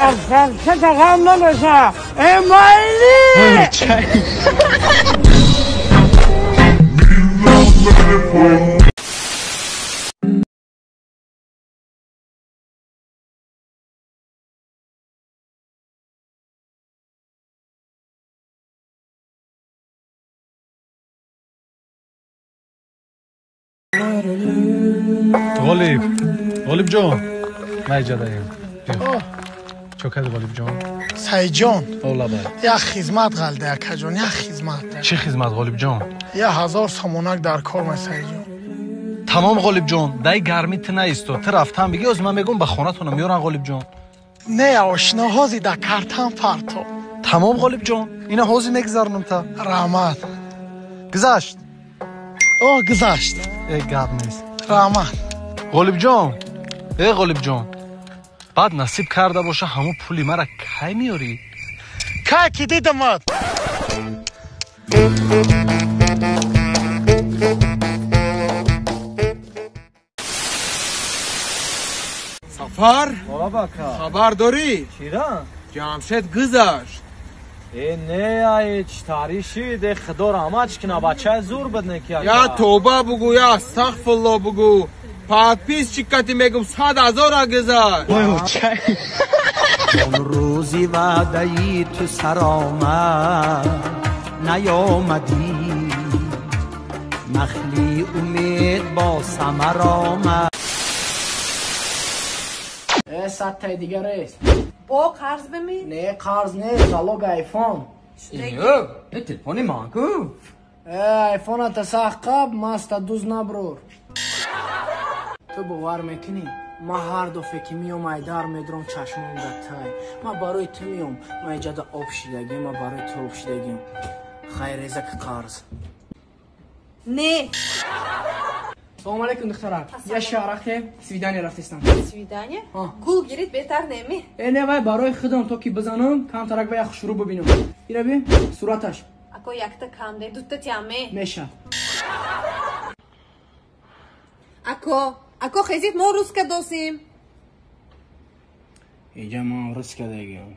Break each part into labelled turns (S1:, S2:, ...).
S1: Ғам намеша. Э майли.
S2: Ғолиб, Ғолиб ҷон, ман иҷадаем. Чо карди, Ғолиб ҷон?
S3: Сайҷон.
S2: Лабай.
S3: Як хизмат ғалда, акаҷон, як хизмат.
S2: Чӣ хизмат, Ғолиб ҷон?
S3: 1000 сомонак дар кор ма, Сайҷон.
S2: Тамом, Ғолиб ҷон, дай гармӣ ту наисто, ту рафтан бигӣ, оз ман мегӯм, ба хонатона меёран, Ғолиб ҷон.
S3: Не, ошино, ҳози да картам парто.
S2: Тамом, Ғолиб ҷон, ина ҳозир мегузаронам та.
S3: Раҳмат.
S2: Гузашт?
S3: О, гузашт.
S2: Э, гап нест.
S3: Раҳмат.
S2: Ғолиб ҷон, э Ғолиб ҷон, баъд насиб карда боша, ҳамун пули мара кай меёрӣ?
S3: Кай ки дидамат.
S4: Сафар, хабар дорӣ?
S5: Чира?
S4: Ҷамшед гузашт.
S5: Э, не, ай читари шид, э, худо раҳмат кина, бачаи зур буд, не ки.
S4: Я тоба бугу, я астағфирулло бугу. Подписчик кати мегум, 100 000-а гузашт.
S6: Он рӯзи ваъдаи ту саромад, наёмадӣ, нахли умед бо самар омад.
S7: Э, 100 таи дигар рест.
S8: Бо қарз бими?
S7: Не, қарз не, залог айфон.
S5: Э, телефони ман ку.
S7: Э, айфоната сахт қаб, маста дуз наброр. Ту бовар мекунӣ, ман ҳар дафъе ки миём, айдар медром, чашмом дар тай. Ман барои ту миём, ман иҷада об шидагим, ман барои ту об шидагим. Хайр, резак қарз.
S8: Не.
S7: Салом алейкум, духтарак. Я шаҳрахте свидание рафтестам.
S8: Свидание? Гул гирит беҳтар неми?
S7: Э, не, вай барои худам, то ки бизанам камтарак, ва як хушрӯ бибинам. Ира би, сураташ.
S8: Ако, якта кам де, дута тиаме.
S7: Меша.
S8: Ако, ако, хезит, мо руска досим.
S7: Иҷа ман руска дегам.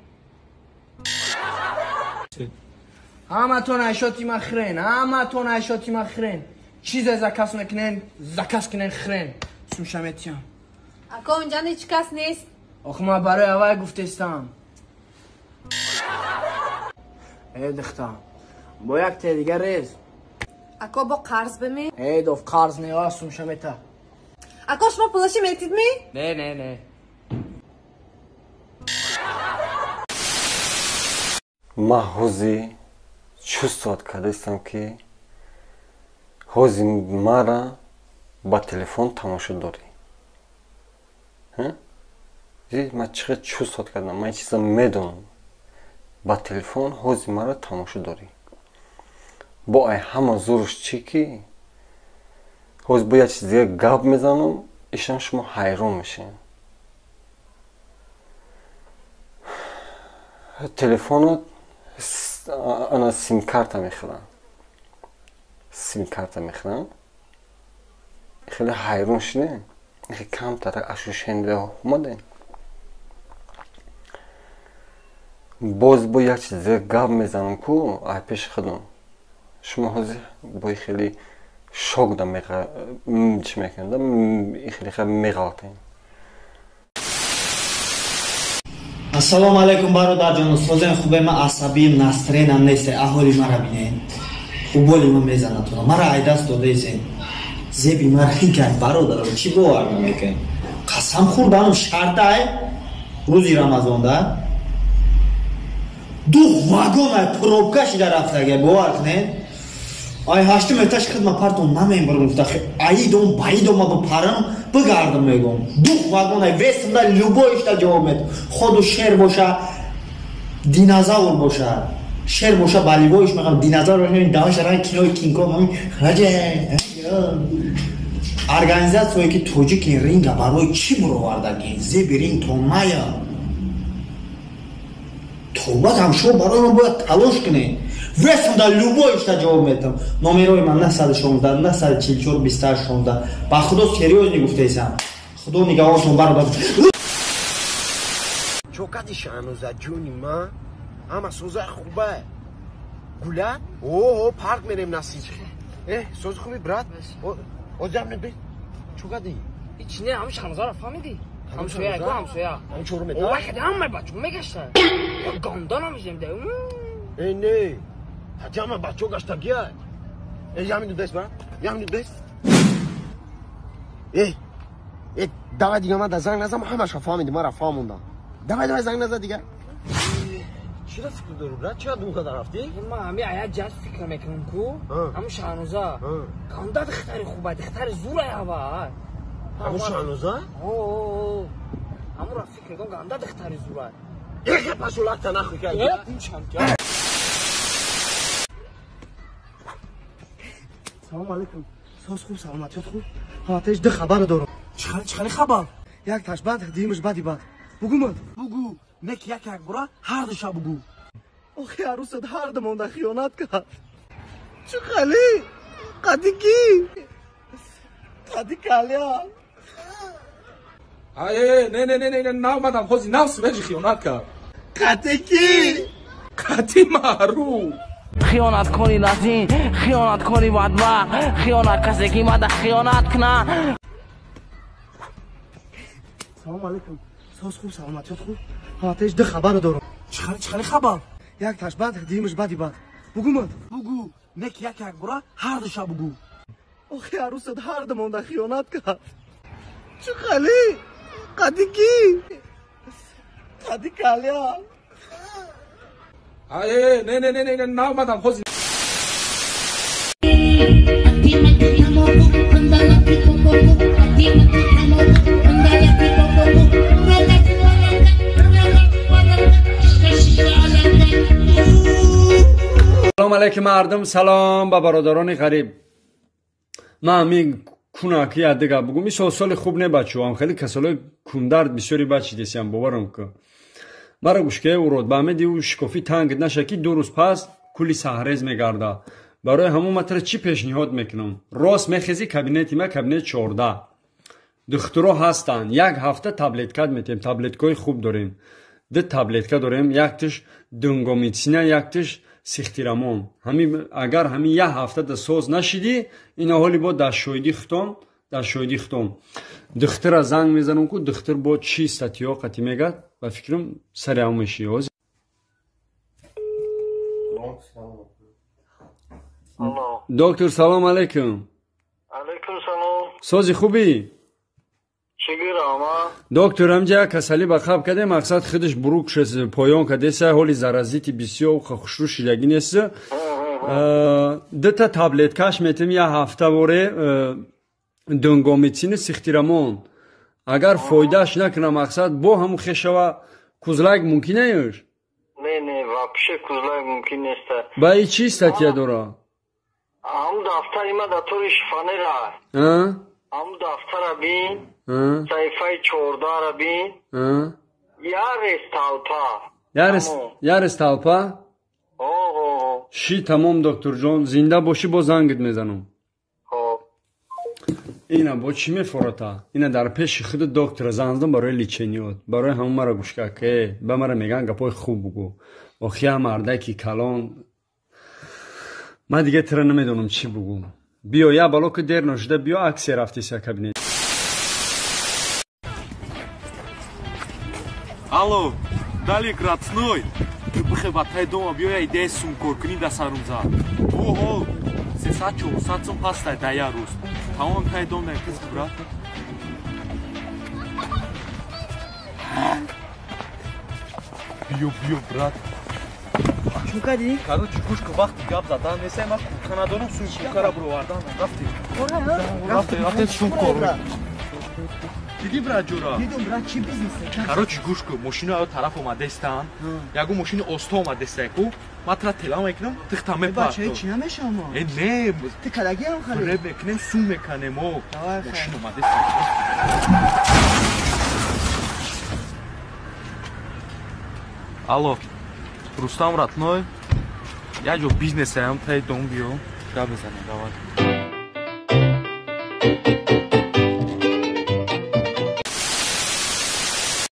S7: Ҳаматон айшоти ма хӯрен, ҳаматон айшоти ма хӯрен. Чизе заказ мекунен, заказ кунен, хӯрен. Сумша метиҳам.
S8: Ако, унҷа ҳеҷ кас нест.
S7: Охи, ман барои аввай гуфтестам. Э, духтар, бо як те дигар рез.
S8: Ако, бо қарз бими?
S7: Э, доф, қарз не, а сумша мета.
S8: Ако, шумо пулаши метид ми?
S7: Не, не, не.
S9: Ман ҳози чувствовать кардаистам, ки ҳози мара ба телефон тамошо дорӣ. Ман чӣ қадр чувствовать кардам, ман ин чиза медонам, ба телефон ҳози мара тамошо дорӣ. Бо ай ҳама зуруш чӣ, ки ҳози бо як чиз дига гап мезанам, ишам шумо ҳайрон мешавед. Телефонот ана симкарта мехӯрам, симкарта мехӯрам. Хеле ҳайрон шудем, камтар ашушенда омадем. Боз бо як чиз дига гап мезанам ку, ай пеши худам шумо ҳозир бо хеле шок да чӣ мекунед, хеле меғалтем.
S10: Ассалому алайкум, бародарҷоно, созем, хубе? Ман асабием, настроение м нест. Аҳоли мара бинед, уболи ман мезанатона, мара айдаст додаесен, зеби мара гай. Бародаро, чӣ бовар намекунед? Қасам хӯрданам, шартай рӯзи рамазонда ду вагон ай пробка шида рафтага, бовар кунед. Ай ҳаштум этаж хидма партон намембарам, гуфта аидом баидом ма бипарам бигардам, мегӯм, ду вагон ай весмда любой ишта ҷавоб мед, ходу шер боша, динозавр боша, шер боша, баливоиш мехам, динозавр боша, даҳанша ранг кинои Кинг-Конг. Раҷа организатсияе ки тоҷики ринга барои чӣ буровардаги, зеби ринг то мая тобат ҳам шумо барои ман бояд талош кунед. Весм да любой ишта ҷавоб метам. Номерои ман 916 944 28 16. Ба худо, серьёзно гуфтаисам. Худо нигаҳонтон, бародар.
S11: Чокати Шаҳноза ҷони ма? Ҳама соза хуба. Гула? О, парк мерем насиб. Сози хуби брат? Озам не бе. Чокати?
S12: Ҳеч не, ҳамун Шаҳнозаро фаҳмидӣ? Ҳамсоя, ку ҳамсоя.
S11: Ҳамун чорум метр?
S12: Овай хади ҳамаи бачаҳо мегашта. Ганда намешем да.
S11: Э, не. Ҳаҷама бачаҳо гаштагия. Э, як минут бес, брат. Як минут бес. Э, давай дига ман да занг назам, ҳамаша фаҳмидӣ, мара фаҳмондам. Давай, давай занг наза дига. Чира фикр дорӣ, брат? Чира дункада рафтӣ?
S12: Ман ҳами ая ҷаст фикр мекунам ку. Ҳамун Шаҳноза. Ганда духтари хуба, духтари зурай ҳава.
S11: Ҳамун Шаҳноза?
S12: О, ҳамунра фикр кун, ганда духтари зурай.
S11: Эхе пашулакта нахуй ка.
S3: Салом алейкум. Соз хуб, саломатиёт хуб? Ҳаматаиш ду хабар дорам. Чӣ хабар? Як таш бад, дуюмаш бади бад. Бугу мад. Бугу. Нек як як бура, ҳар душа бугу. Охи арусат ҳар ду монда хиёнат кард. Чӣ хали? Қади ки? Қади калия.
S4: Ай, не, не, не, не, наомадам, ҳози нав свежий хиёнат кард.
S3: Қади ки?
S4: Қади маъруф.
S12: Хиёнаткори латин, хиёнаткори бадбахт, хиёнат касе ки мада хиёнат куна.
S3: Салом алейкум. Соз хуб, саломатиёт хуб? Ҳаматаиш ду хабар дорам. Чӣ хабар? Як таш бад, дуюмаш бади бад. Бугу мад. Бугу. Нек як як бура, ҳар душа бугу. Охи арусат ҳар ду монда хиёнат кард. Чӣ хали? Қади ки? Қади калия.
S4: Ай, не, не, не, не, наомадам, ҳози.
S9: Салом алейкум мардум, салом ба бародарони ғариб. Ман ҳамин кунаки ядига бугум, ин соли хуб не бачаҳоам, хеле касалои кундард бисёри бачи десиям, боварам ку. Мара гӯшкаи урод, ба ҳамин диву шикофӣ танг наша ки 2 рӯз пас кули саҳрез мегарда. Барои ҳамон ман тара чӣ пешниҳод мекунам? Рост мехези кабинети ма, кабинет 14. Духтуро ҳастанд, як ҳафта таблеткат метем, таблеткаҳои хуб дорем. 2 таблетка дорем, яктиш дунгомитсина, яктиш сихтирамон. Агар ҳамин як ҳафта да соз нашидӣ, ина ҳоли бо дар шоҳидӣ хутон, дар шоҳидӣ хутон. Духтура занг мезанам ку, духтур бо чӣ статиё қатӣ мегад, ба фикрам сари ҳам мешӣ. Доктор, салом алейкум.
S13: Алейкум салом.
S9: Сози хубӣ? Доктор, ҳамҷа касалӣ ба хаб каде, мақсад худаш бурук шес поён кадеса, ҳоли заразити бисёр хушрӯ шидагӣ нест. 2 таблеткаш метем як ҳафта боре дунгомитсини сихтирамон. Агар фоидааш накуна, мақсад бо ҳамун хешава кузлак мумкин неюш?
S13: Не, не, вообще кузлак мумкин нест.
S9: Ба и чӣ статья дора?
S13: Ҳамун дафтари ма дар тори шифонера. Ҳамун дафтара бин, саҳифаи 14-ра бин. Ярес талпа.
S9: Ярес талпа? Ши, тамом, докторҷон, зинда бошӣ, бо зангит мезанам. Ина бо чӣ мефората? Ина дар пеши худи доктора занг задам барои лечениёт. Барои ҳамон мара гӯш кард, ки ба мара мегӯянд гапҳои хуб бугӯ. Охи ҳам мардаки калон. Ман дига тира намедонам чӣ бугӯм. Биё, як бало ки дер ношида, биё аксия рафтеся кабинет.
S14: Алло, Далик родной, ты бихе ба тай дома биё, я идея сумкоркунӣ да сарум зад. Оҳо, 300-400 сум ҳастай дар як рӯз. Тамом тай дом дар киз брат. Биё, биё, брат.
S3: Чун кардӣ?
S14: Короче, гӯш кун, вақти гап задан нестай, ман куртка надорам, суи курткара бировардан. Рафтем. Рафтем, рафтем, сумкор. Дидӣ, брат ҷура?
S3: Дидум, брат, чӣ бизнесе?
S14: Короче, гӯш кун, мошино ё тараф омадестан, ягон мошини оста омадестай ку, ман тра тела мекунам, тихта мепартом.
S3: Бача, ҳеч намешавам.
S14: Э, не,
S3: ту калагиам хари?
S14: Реб мекунем, сум меканем, о. Мошин омадеста. Алло, Рустам родной, я ҷо бизнесаям, тай дом биё, гап мезанем, давай.